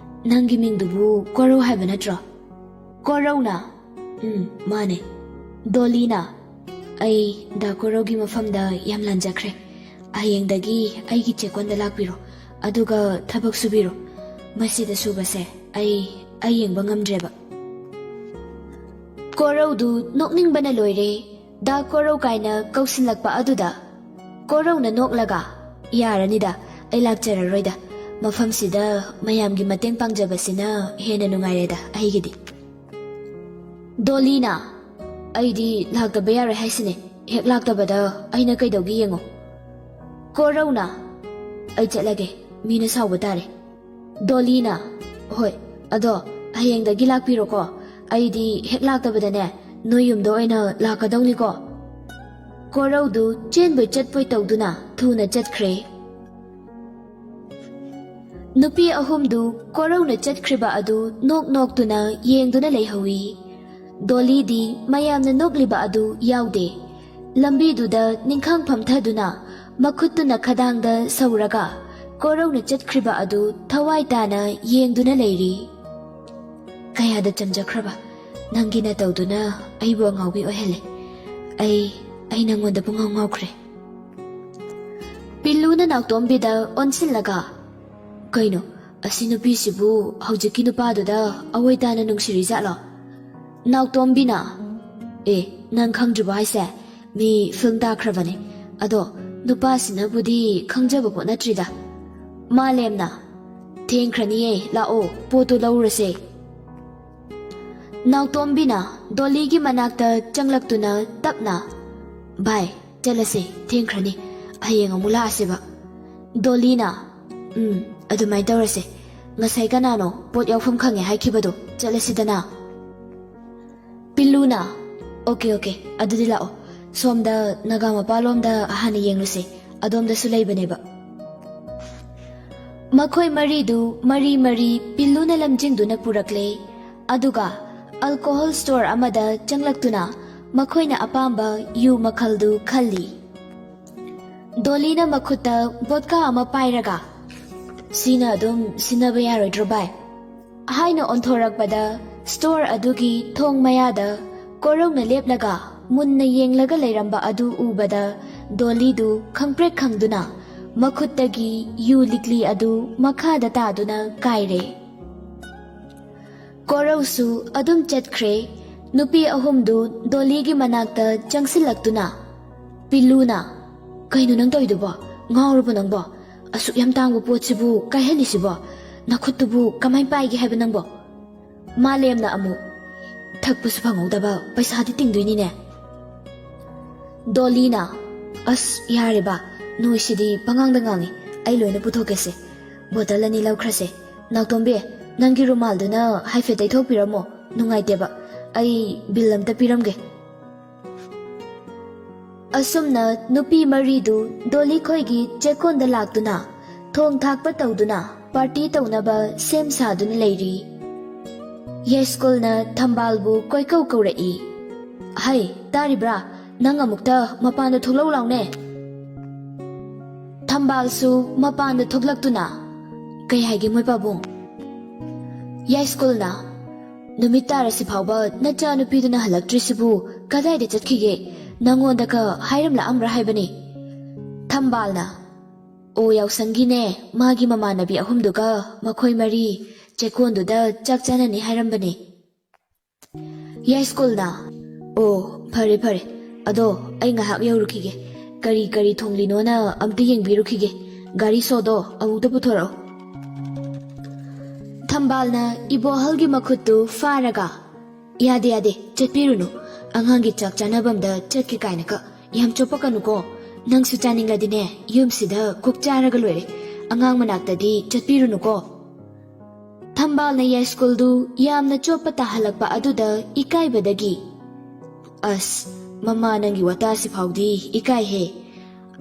ꯅꯪꯒꯤ ꯃꯤꯡꯗꯨꯕꯨ ꯀꯣꯔꯧ ꯍꯥꯏꯕ ꯅꯠꯇ꯭ꯔꯣ?" ꯀꯣꯔꯧꯅ, "ꯎꯝ, ꯃꯥꯅꯦ꯫" ꯗꯣꯂꯤꯅ, "ꯑꯩ ꯗꯥ ꯀꯣꯔꯧꯒꯤ ꯃꯐꯝꯗ ꯌꯥꯝ ꯂꯥꯟꯖꯈ꯭ꯔꯦ꯫ ꯍꯌꯦꯡꯗꯒꯤ ꯑꯩꯒꯤ ꯆꯦꯛꯀꯣꯟꯗ ꯂꯥꯛꯄꯤꯔꯣ, ꯑꯗꯨꯒ ꯊꯕꯛ ꯁꯨꯕꯤꯔꯣ꯫ ꯃꯁꯤꯗ ꯁꯨꯕꯁꯦ ꯑꯩ, ꯑꯩ ꯌꯦꯡꯕ ꯉꯝꯗ꯭ꯔꯦꯕ꯫" ꯀꯣꯔꯧꯗꯨ ꯅꯣꯛꯅꯤꯡꯕꯅ ꯂꯣꯏꯔꯦ꯫ "ꯗꯥ ꯀꯣꯔꯧ" ꯀꯥꯏꯅ ꯀꯧꯁꯤꯜꯂꯛꯄ ꯑꯗꯨꯗ ꯀꯣꯔꯧꯅ ꯅꯣꯛꯂꯒ, "ꯌꯥꯔꯅꯤꯗ, ꯑꯩ ꯂꯥꯛꯆꯔꯔꯣꯏꯗ꯫ ꯃꯐꯝꯁꯤꯗ ꯃꯌꯥꯝꯒꯤ ꯃꯇꯦꯡ ꯄꯥꯡꯖꯕꯁꯤꯅ ꯍꯦꯟꯅ ꯅꯨꯡꯉꯥꯏꯔꯦꯗ ꯑꯩꯒꯤꯗꯤ꯫" ꯗꯣꯂꯤꯅ, "ꯑꯩꯗꯤ ꯂꯥꯛꯇꯕ ꯌꯥꯔꯣꯏ ꯍꯥꯏꯁꯤꯅꯦ꯫ ꯍꯦꯛ ꯂꯥꯛꯇꯕꯗ ꯑꯩꯅ ꯀꯩꯗꯧꯒꯦ ꯌꯦꯡꯉꯣ꯫" ꯀꯣꯔꯧꯅ, "ꯑꯩ ꯆꯠꯂꯒꯦ, ꯃꯤꯅ ꯁꯥꯎꯕ ꯇꯥꯔꯦ꯫" ꯗꯣꯂꯤꯅ, "ꯍꯣꯏ, ꯑꯗꯣ ꯍꯌꯦꯡꯗꯒꯤ ꯂꯥꯛꯄꯤꯔꯣꯀꯣ꯫ ꯑꯩꯗꯤ ꯍꯦꯛ ꯂꯥꯛꯇꯕꯗꯅꯦ, ꯅꯣꯏ ꯌꯨꯝꯗ ꯑꯣꯏꯅ ꯂꯥꯛꯀꯗꯧꯅꯤꯀꯣ꯫" ꯀꯣꯔꯧꯗꯨ ꯆꯦꯟꯕꯣꯏ ꯆꯠꯄꯣꯏ ꯇꯧꯗꯨꯅ ꯊꯨꯅ ꯆꯠꯈ꯭ꯔꯦ꯫ ꯅꯨꯄꯤ ꯑꯍꯨꯝꯗꯨ ꯀꯣꯔꯧꯅ ꯆꯠꯈ꯭ꯔꯤꯕ ꯑꯗꯨ ꯅꯣꯛ ꯅꯣꯛꯇꯨꯅ ꯌꯦꯡꯗꯨꯅ ꯂꯩꯍꯧꯏ꯫ ꯗꯣꯂꯤꯗꯤ ꯃꯌꯥꯝꯅ ꯅꯣꯛꯂꯤꯕ ꯑꯗꯨ ꯌꯥꯎꯗꯦ꯫ ꯂꯝꯕꯤꯗꯨꯗ ꯅꯤꯡꯈꯥꯡ ꯐꯝꯊꯗꯨꯅ ꯃꯈꯨꯠꯇꯨꯅ ꯈꯗꯥꯡꯗ ꯁꯧꯔꯒ ꯀꯣꯔꯧꯅ ꯆꯠꯈ꯭ꯔꯤꯕ ꯑꯗꯨ ꯊꯋꯥꯏ ꯇꯥꯅ ꯌꯦꯡꯗꯨꯅ ꯂꯩꯔꯤ꯫ "ꯀꯌꯥꯗ ꯆꯝꯖꯈ꯭ꯔꯕ ꯅꯪꯒꯤ ꯅꯇꯧꯗꯨꯅ ꯑꯩꯕꯨ ꯑꯉꯥꯎꯕꯤ ꯑꯣꯏꯍꯜꯂꯦ꯫ ꯑꯩ, ꯑꯩ ꯅꯪꯉꯣꯟꯗ ꯄꯨꯡꯉꯥꯎ ꯉꯥꯎꯈ꯭ꯔꯦ꯫" ꯄꯤꯜꯂꯨꯅ ꯅꯥꯎꯇꯣꯝꯕꯤꯗ ꯑꯣꯟꯁꯤꯜꯂꯒ, "ꯀꯩꯅꯣ, ꯑꯁꯤ ꯅꯨꯄꯤꯁꯤꯕꯨ ꯍꯧꯖꯤꯛꯀꯤ ꯅꯨꯄꯥꯗꯨꯗ ꯑꯋꯣꯏ ꯇꯥꯅ ꯅꯨꯡꯁꯤꯔꯤꯖꯥꯠꯂꯣ?" ꯅꯥꯎꯇꯣꯝꯕꯤꯅ, "ꯑꯦ, ꯅꯪ ꯈꯪꯗ꯭ꯔꯤꯕꯣ ꯍꯥꯏꯁꯦ? ꯃꯤ ꯐꯤꯜꯝ ꯇꯥꯈ꯭ꯔꯕꯅꯦ꯫ ꯑꯗꯣ ꯅꯨꯄꯥꯁꯤꯅꯕꯨꯗꯤ ꯈꯪꯖꯕ ꯄꯣꯠ ꯅꯠꯇ꯭ꯔꯤꯗ꯫ ꯃꯥꯂꯦꯝꯅ, "ꯊꯦꯡꯈ꯭ꯔꯅꯤꯌꯦ, ꯂꯥꯛꯑꯣ, ꯄꯣꯠꯇꯨ ꯂꯧꯔꯁꯦ"꯫ ꯅꯥꯎꯇꯣꯝꯕꯤꯅ ꯗꯣꯂꯤꯒꯤ ꯃꯅꯥꯛꯇ ꯆꯪꯂꯛꯇꯨꯅ ꯇꯞꯅ, "ꯚꯥꯏ, ꯆꯠꯂꯁꯦ, ꯊꯦꯡꯈ꯭ꯔꯅꯤ, ꯍꯌꯦꯡ ꯑꯃꯨꯛ ꯂꯥꯛꯑꯁꯦꯕ"꯫ ꯗꯣꯂꯤꯅ, "ꯎꯝ, ꯑꯗꯨꯃꯥꯏꯅ ꯇꯧꯔꯁꯦ꯫ ꯉꯁꯥꯏ ꯀꯅꯥꯅꯣ ꯄꯣꯠ ꯌꯥꯎꯐꯝ ꯈꯪꯉꯦ ꯍꯥꯏꯈꯤꯕꯗꯣ? ꯆꯠꯂꯁꯤꯗꯅ"꯫ ꯄꯤꯜꯂꯨꯅ, "ꯑꯣꯀꯦ, ꯑꯣꯀꯦ, ꯑꯗꯨꯗꯤ ꯂꯥꯛꯑꯣ꯫ ꯁꯣꯝꯗ ꯅꯥꯒꯥ ꯃꯄꯥꯜꯂꯣꯝꯗ ꯍꯥꯟꯅ ꯌꯦꯡꯂꯨꯁꯦ, ꯑꯗꯣꯝꯗꯁꯨ ꯂꯩꯕꯅꯦꯕ"꯫ ꯃꯈꯣꯏ ꯃꯔꯤꯗꯨ ꯃꯔꯤ ꯃꯔꯤ ꯄꯤꯜꯂꯨꯅ ꯂꯝꯖꯤꯡꯗꯨꯅ ꯄꯨꯔꯛꯂꯦ꯫ ꯑꯗꯨꯒ ꯑꯜꯀꯣꯍꯣꯜ ꯁ꯭ꯇꯣꯔ ꯑꯃꯗ ꯆꯪꯂꯛꯇꯨꯅ ꯃꯈꯣꯏꯅ ꯑꯄꯥꯝꯕ ꯌꯨ ꯃꯈꯜꯗꯨ ꯈꯜꯂꯤ꯫ ꯗꯣꯂꯤꯅ ꯃꯈꯨꯠꯇ ꯕꯣꯗꯀꯥ ꯑꯃ ꯄꯥꯏꯔꯒ, "ꯁꯤꯅ ꯑꯗꯨꯝ ꯁꯤꯟꯅꯕ ꯌꯥꯔꯣꯏꯗ꯭ꯔꯣ, ꯚꯥꯏ?" ꯍꯥꯏꯅ ꯑꯣꯟꯊꯣꯔꯛꯄꯗ, ꯁ꯭ꯇꯣꯔ ꯑꯗꯨꯒꯤ ꯊꯣꯡ ꯃꯌꯥꯗ ꯀꯣꯔꯧꯅ ꯂꯦꯞꯂꯒ ꯃꯨꯟꯅ ꯌꯦꯡꯂꯒ ꯂꯩꯔꯝꯕ ꯑꯗꯨ ꯎꯕꯗ, ꯗꯣꯂꯤꯗꯨ ꯈꯪꯄ꯭ꯔꯦꯛ ꯈꯪꯗꯨꯅ ꯃꯈꯨꯠꯇꯒꯤ ꯌꯨ ꯂꯤꯛꯂꯤ ꯑꯗꯨ ꯃꯈꯥꯗ ꯇꯥꯗꯨꯅ ꯀꯥꯏꯔꯦ꯫ ꯀꯣꯔꯧꯁꯨ ꯑꯗꯨꯝ ꯆꯠꯈ꯭ꯔꯦ꯫ ꯅꯨꯄꯤ ꯑꯍꯨꯝꯗꯨ ꯗꯣꯂꯤꯒꯤ ꯃꯅꯥꯛꯇ ꯆꯪꯁꯤꯜꯂꯛꯇꯨꯅ, ꯄꯤꯜꯂꯨꯅ, "ꯀꯩꯅꯣ ꯅꯪ ꯇꯧꯔꯤꯗꯨꯕꯣ? ꯉꯥꯎꯔꯕꯣ ꯅꯪꯕꯣ? ꯑꯁꯨꯛ ꯌꯥꯝ ꯇꯥꯡꯕ ꯄꯣꯠꯁꯤꯕꯨ ꯀꯥꯏꯍꯜꯂꯤꯁꯤꯕꯣ? ꯅꯈꯨꯠꯇꯨꯕꯨ ꯀꯃꯥꯏ ꯄꯥꯏꯒꯦ ꯍꯥꯏꯕ ꯅꯪꯕꯣ?" ꯃꯥꯂꯦꯝꯅ ꯑꯃꯨꯛ, "ꯊꯛꯄꯁꯨ ꯐꯪꯍꯧꯗꯕ, ꯄꯩꯁꯥꯗꯤ ꯇꯤꯡꯗꯣꯏꯅꯤꯅꯦ"꯫ ꯗꯣꯂꯤꯅ, "ꯑꯁ, ꯌꯥꯔꯦꯕ, ꯅꯣꯏꯁꯤꯗꯤ ꯄꯉꯥꯡꯗ ꯉꯥꯡꯉꯤ, ꯑꯩ ꯂꯣꯏꯅ ꯄꯨꯊꯣꯛꯀꯦꯁꯦ꯫ ꯕꯣꯇꯜ ꯑꯅꯤ ꯂꯧꯈ꯭ꯔꯁꯦ꯫ ꯅꯥꯎꯇꯣꯝꯕꯤ, ꯅꯪꯒꯤ ꯔꯨꯃꯥꯜꯗꯨꯅ ꯍꯥꯏꯐꯦꯠ ꯇꯩꯊꯣꯛꯄꯤꯔꯝꯃꯣ, ꯅꯨꯡꯉꯥꯏꯇꯦꯕ꯫ ꯑꯩ ꯕꯤꯜ ꯑꯝꯇ ꯄꯤꯔꯝꯒꯦ"꯫ ꯑꯁꯨꯝꯅ ꯅꯨꯄꯤ ꯃꯔꯤꯗꯨ ꯗꯣꯂꯤ ꯈꯣꯏꯒꯤ ꯆꯦꯛꯀꯣꯟꯗ ꯂꯥꯛꯇꯨꯅ, ꯊꯣꯡ ꯊꯥꯛꯄ ꯇꯧꯗꯨꯅ, ꯄꯥꯔꯇꯤ ꯇꯧꯅꯕ ꯁꯦꯝ ꯁꯥꯗꯨꯅ ꯂꯩꯔꯤ꯫ ꯌꯥꯏꯁ꯭ꯀꯨꯜꯅ ꯊꯝꯕꯥꯜꯕꯨ ꯀꯣꯏꯀꯧ ꯀꯧꯔꯛꯏ꯫ "ꯍꯩ, ꯇꯥꯔꯤꯕ꯭ꯔꯥ? ꯅꯪ ꯑꯃꯨꯛꯇ ꯃꯄꯥꯟꯗ ꯊꯣꯛꯂꯛꯎ ꯂꯥꯎꯅꯦ"꯫ ꯊꯝꯕꯥꯜꯁꯨ ꯃꯄꯥꯟꯗ ꯊꯣꯛꯂꯛꯇꯨꯅ, "ꯀꯩ ꯍꯥꯏꯒꯦ, ꯃꯣꯏ ꯄꯥꯕꯨꯡ?" ꯌꯥꯏꯁ꯭ꯀꯨꯜꯅ, "ꯅꯨꯃꯤꯠ ꯇꯥꯔꯁꯤ ꯐꯥꯎꯕ ꯅꯆꯥꯅꯨꯄꯤꯗꯨꯅ ꯍꯜꯂꯛꯇ꯭ꯔꯤꯁꯤꯕꯨ ꯀꯗꯥꯏꯗ ꯆꯠꯈꯤꯒꯦ? ꯅꯪꯉꯣꯟꯗꯒ ꯍꯥꯏꯔꯝꯂꯛꯑꯝꯕ꯭ꯔꯥ ꯍꯥꯏꯕꯅꯤ"꯫ ꯊꯝꯕꯥꯜꯅ, "ꯑꯣ, ꯌꯥꯎꯁꯪꯒꯤꯅꯦ, ꯃꯥꯒꯤ ꯃꯃꯥꯟꯅꯕꯤ ꯑꯍꯨꯝꯗꯨꯒ ꯃꯈꯣꯏ ꯃꯔꯤ ꯆꯦꯛꯀꯣꯟꯗꯨꯗ ꯆꯥꯛ ꯆꯥꯅꯅꯤ ꯍꯥꯏꯔꯝꯕꯅꯤ"꯫ ꯌꯥꯏꯁ꯭ꯀꯨꯜꯅ, "ꯑꯣ, ꯐꯔꯦ, ꯐꯔꯦ꯫ ꯑꯗꯣ ꯑꯩ ꯉꯥꯏꯍꯥꯛ ꯌꯧꯔꯨꯈꯤꯒꯦ꯫ ꯀꯔꯤ ꯀꯔꯤ ꯊꯣꯡꯂꯤꯅꯣꯅ ꯑꯝꯇ ꯌꯦꯡꯕꯤꯔꯨꯈꯤꯒꯦ"꯫ ꯒꯥꯔꯤ ꯁꯣꯗꯣ ꯑꯃꯨꯛꯇ ꯄꯨꯊꯣꯔꯛꯑꯣ꯫ ꯊꯝꯕꯥꯜꯅ ꯏꯕꯣꯍꯜꯒꯤ ꯃꯈꯨꯠꯇꯨ ꯐꯥꯔꯒ, "ꯌꯥꯗꯦ, ꯌꯥꯗꯦ, ꯆꯠꯄꯤꯔꯨꯅꯨ꯫ ꯑꯉꯥꯡꯒꯤ ꯆꯥꯛ ꯆꯥꯅꯕꯝꯗ ꯆꯠꯀꯦ ꯀꯥꯏꯅꯒ ꯌꯥꯝ ꯆꯣꯞꯄꯛꯀꯅꯨꯀꯣ꯫ ꯅꯪꯁꯨ ꯆꯥꯅꯤꯡꯂꯗꯤꯅꯦ, ꯌꯨꯝꯁꯤꯗ ꯀꯣꯛ ꯆꯥꯔꯒ ꯂꯣꯏꯔꯦ꯫ ꯑꯉꯥꯡ ꯃꯅꯥꯛꯇꯗꯤ ꯆꯠꯄꯤꯔꯨꯅꯨꯀꯣ"꯫ ꯊꯝꯕꯥꯜꯅ ꯌꯥꯏꯁ꯭ꯀꯨꯜꯗꯨ ꯌꯥꯝꯅ ꯆꯣꯞꯄ ꯇꯥꯍꯜꯂꯛꯄ ꯑꯗꯨꯗ ꯏꯀꯥꯏꯕꯗꯒꯤ, "ꯑꯁ, ꯃꯃꯥ, ꯅꯪꯒꯤ ꯋꯥꯇꯥꯁꯤ ꯐꯥꯎꯗꯤ ꯏꯀꯥꯏꯍꯦ꯫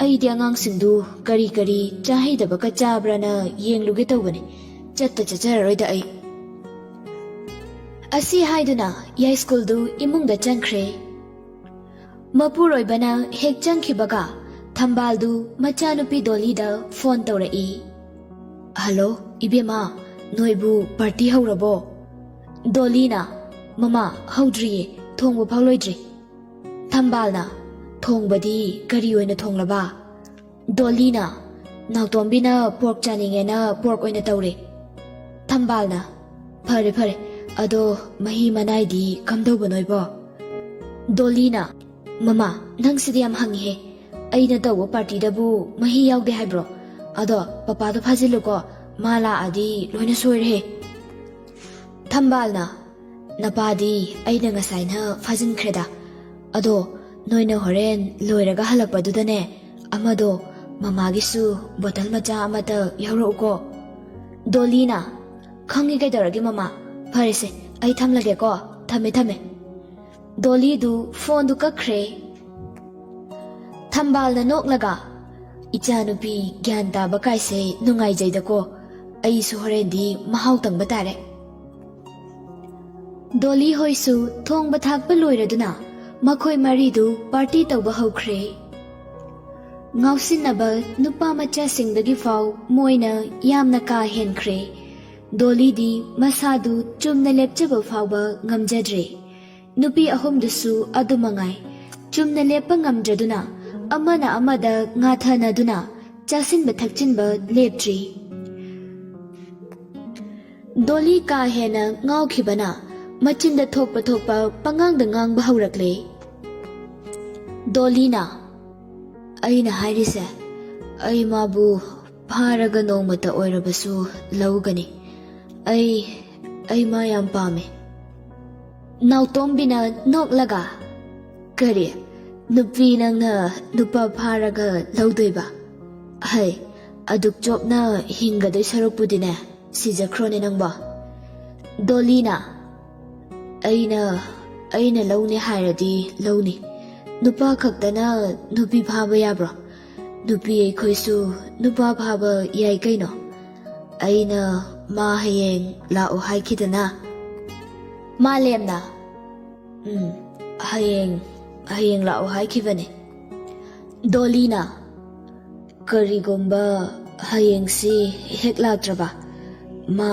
ꯑꯩꯗꯤ ꯑꯉꯥꯡꯁꯤꯡꯗꯨ ꯀꯔꯤ ꯀꯔꯤ ꯆꯥꯍꯩꯗꯕꯒ ꯆꯥꯕ꯭ꯔꯥꯅ ꯌꯦꯡꯂꯨꯒꯦ ꯇꯧꯕꯅꯤ꯫ ꯆꯠꯇ ꯆꯠꯆꯔꯔꯣꯏꯗ ꯑꯩ"꯫ ꯑꯁꯤ ꯍꯥꯏꯗꯨꯅ ꯌꯥꯏꯁ꯭ꯀꯨꯜꯗꯨ ꯏꯃꯨꯡꯗ ꯆꯪꯈ꯭ꯔꯦ꯫ ꯃꯄꯨꯔꯣꯏꯕꯅ ꯍꯦꯛ ꯆꯪꯈꯤꯕꯒ ꯊꯝꯕꯥꯜꯗꯨ ꯃꯆꯥꯅꯨꯄꯤ ꯗꯣꯂꯤꯗ ꯐꯣꯟ ꯇꯧꯔꯛꯏ꯫ "ꯍꯜꯂꯣ, ꯏꯕꯦꯝꯃ, ꯅꯣꯏꯕꯨ ꯄꯥꯔꯇꯤ ꯍꯧꯔꯕꯣ?" ꯗꯣꯂꯤꯅ, "ꯃꯃꯥ, ꯍꯧꯗ꯭ꯔꯤꯌꯦ, ꯊꯣꯡꯕ ꯐꯥꯎ ꯂꯣꯏꯗ꯭ꯔꯤ"꯫ ꯊꯝꯕꯥꯜꯅ, "ꯊꯣꯡꯕꯗꯤ ꯀꯔꯤ ꯑꯣꯏꯅ ꯊꯣꯡꯂꯕ?" ꯗꯣꯂꯤꯅ, "ꯅꯥꯎꯇꯣꯝꯕꯤꯅ ꯄꯣꯔꯛ ꯆꯥꯅꯤꯡꯉꯦꯅ ꯄꯣꯔꯛ ꯑꯣꯏꯅ ꯇꯧꯔꯦ"꯫ ꯊꯝꯕꯥꯜꯅ, "ꯐꯔꯦ, ꯐꯔꯦ, ꯑꯗꯣ ꯃꯍꯤ ꯃꯅꯥꯏꯗꯤ ꯀꯝꯗꯧꯕꯅꯣꯏꯕꯣ?" ꯗꯣꯂꯤꯅ, "ꯃꯃꯥ, ꯅꯪꯁꯤꯗꯤ ꯌꯥꯝ ꯍꯪꯉꯤꯍꯦ꯫ ꯑꯩꯅ ꯇꯧꯕ ꯄꯥꯔꯇꯤꯗꯕꯨ ꯃꯍꯤ ꯌꯥꯎꯗꯦ ꯍꯥꯏꯕ꯭ꯔꯣ? ꯑꯗꯣ ꯄꯄꯥꯗꯣ ꯐꯥꯖꯤꯜꯂꯨꯀꯣ, ꯃꯥ ꯂꯥꯛꯑꯗꯤ ꯂꯣꯏꯅ ꯁꯣꯏꯔꯦꯍꯦ"꯫ ꯊꯝꯕꯥꯜꯅ, "ꯅꯄꯥꯗꯤ ꯑꯩꯅ ꯉꯁꯥꯏꯅ ꯐꯥꯖꯤꯟꯈ꯭ꯔꯦꯗ꯫ ꯑꯗꯣ ꯅꯣꯏꯅ ꯍꯣꯔꯦꯟ ꯂꯣꯏꯔꯒ ꯍꯜꯂꯛꯄꯗꯨꯗꯅꯦ, ꯑꯃꯗꯣ ꯃꯃꯥꯒꯤꯁꯨ ꯕꯣꯇꯜ ꯃꯆꯥ ꯑꯃꯇ ꯌꯥꯎꯔꯛꯎꯀꯣ"꯫ ꯗꯣꯂꯤꯅ, "ꯈꯪꯉꯤ ꯀꯩꯗꯧꯔꯒꯦ ꯃꯃꯥ꯫ ꯐꯔꯦꯁꯦ, ꯑꯩ ꯊꯝꯂꯒꯦꯀꯣ꯫ ꯊꯝꯃꯦ, ꯊꯝꯃꯦ"꯫ ꯗꯣꯂꯤꯗꯨ ꯐꯣꯟꯗꯨ ꯀꯛꯈ꯭ꯔꯦ꯫ ꯊꯝꯕꯥꯜꯅ ꯅꯣꯛꯂꯒ, "ꯏꯆꯥꯅꯨꯄꯤ ꯒ꯭ꯌꯥꯟ ꯇꯥꯕ ꯀꯥꯏꯁꯦ ꯅꯨꯡꯉꯥꯏꯖꯩꯗꯀꯣ꯫ ꯑꯩꯁꯨ ꯍꯣꯔꯦꯟꯗꯤ ꯃꯍꯥꯎ ꯇꯪꯕ ꯇꯥꯔꯦ"꯫ ꯗꯣꯂꯤ ꯍꯣꯏꯁꯨ ꯊꯣꯡꯕ ꯊꯥꯛꯄ ꯂꯣꯏꯔꯗꯨꯅ ꯃꯈꯣꯏ ꯃꯔꯤꯗꯨ ꯄꯥꯔꯇꯤ ꯇꯧꯕ ꯍꯧꯈ꯭ꯔꯦ꯫ ꯉꯥꯎꯁꯤꯟꯅꯕ ꯅꯨꯄꯥ ꯃꯆꯥꯁꯤꯡꯗꯒꯤ ꯐꯥꯎ ꯃꯣꯏꯅ ꯌꯥꯝꯅ ꯀꯥ ꯍꯦꯟꯈ꯭ꯔꯦ꯫ ꯗꯣꯂꯤꯗꯤ ꯃꯁꯥꯗꯨ ꯆꯨꯝꯅ ꯂꯦꯞꯆꯕ ꯐꯥꯎꯕ ꯉꯝꯖꯗ꯭ꯔꯦ꯫ ꯅꯨꯄꯤ ꯑꯍꯨꯝꯗꯨꯁꯨ ꯑꯗꯨ ꯃꯉꯥꯏ꯫ ꯆꯨꯝꯅ ꯂꯦꯞꯄ ꯉꯝꯗ꯭ꯔꯗꯨꯅ ꯑꯃꯅ ꯑꯃꯗ ꯉꯥꯊꯅꯗꯨꯅ ꯆꯥꯁꯤꯟꯕ ꯊꯛꯆꯤꯟꯕ ꯂꯦꯞꯇ꯭ꯔꯤ꯫ ꯗꯣꯂꯤ ꯀꯥ ꯍꯦꯟꯅ ꯉꯥꯎꯈꯤꯕꯅ ꯃꯆꯤꯟꯗ ꯊꯣꯛꯄ ꯊꯣꯛꯄ ꯄꯉꯥꯡꯗ ꯉꯥꯡꯕ ꯍꯧꯔꯛꯂꯦ꯫ ꯗꯣꯂꯤꯅ, "ꯑꯩꯅ ꯍꯥꯏꯔꯤꯁꯦ, ꯑꯩ ꯃꯥꯕꯨ ꯐꯥꯔꯒ ꯅꯣꯡꯃꯇ ꯑꯣꯏꯔꯕꯁꯨ ꯂꯧꯒꯅꯤ꯫ ꯑꯩ ꯑꯩ ꯃꯥ ꯌꯥꯝ ꯄꯥꯝꯃꯦ꯫ ꯅꯥꯎꯇꯣꯝꯕꯤꯅ ꯅꯣꯛꯂꯒ, "ꯀꯔꯤ? ꯅꯨꯄꯤ ꯅꯪꯅ ꯅꯨꯄꯥ ꯐꯥꯔꯒ ꯂꯧꯗꯣꯏꯕ? ꯍꯩ, ꯑꯗꯨꯛ ꯆꯣꯞꯅ ꯍꯤꯡꯒꯗꯣꯏ ꯁꯔꯨꯛꯄꯨꯗꯤꯅꯦ, ꯁꯤꯖꯈ꯭ꯔꯣꯅꯦ ꯅꯪꯕꯣ꯫" ꯗꯣꯂꯤꯅ, "ꯑꯩꯅ ꯑꯩꯅ ꯂꯧꯅꯤ ꯍꯥꯏꯔꯗꯤ ꯂꯧꯅꯤ꯫ ꯅꯨꯄꯥ ꯈꯛꯇꯅ ꯅꯨꯄꯤ ꯐꯥꯕ ꯌꯥꯕ꯭ꯔꯣ? ꯅꯨꯄꯤ ꯑꯩꯈꯣꯏꯁꯨ ꯅꯨꯄꯥ ꯐꯥꯕ ꯌꯥꯏ ꯀꯩꯅꯣ꯫ ꯑꯩꯅ ꯃꯥ ꯍꯌꯦꯡ ꯂꯥꯛꯑꯣ ꯍꯥꯏꯈꯤꯗꯅ꯫" ꯃꯥꯂꯦꯝꯅ, "ꯎꯝ, ꯍꯌꯦꯡ ꯍꯌꯦꯡ ꯂꯥꯛꯑꯣ ꯍꯥꯏꯈꯤꯕꯅꯦ꯫" ꯗꯣꯂꯤꯅ, "ꯀꯔꯤꯒꯨꯝꯕ ꯍꯌꯦꯡꯁꯤ ꯍꯦꯛ ꯂꯥꯛꯇ꯭ꯔꯕ, ꯃꯥ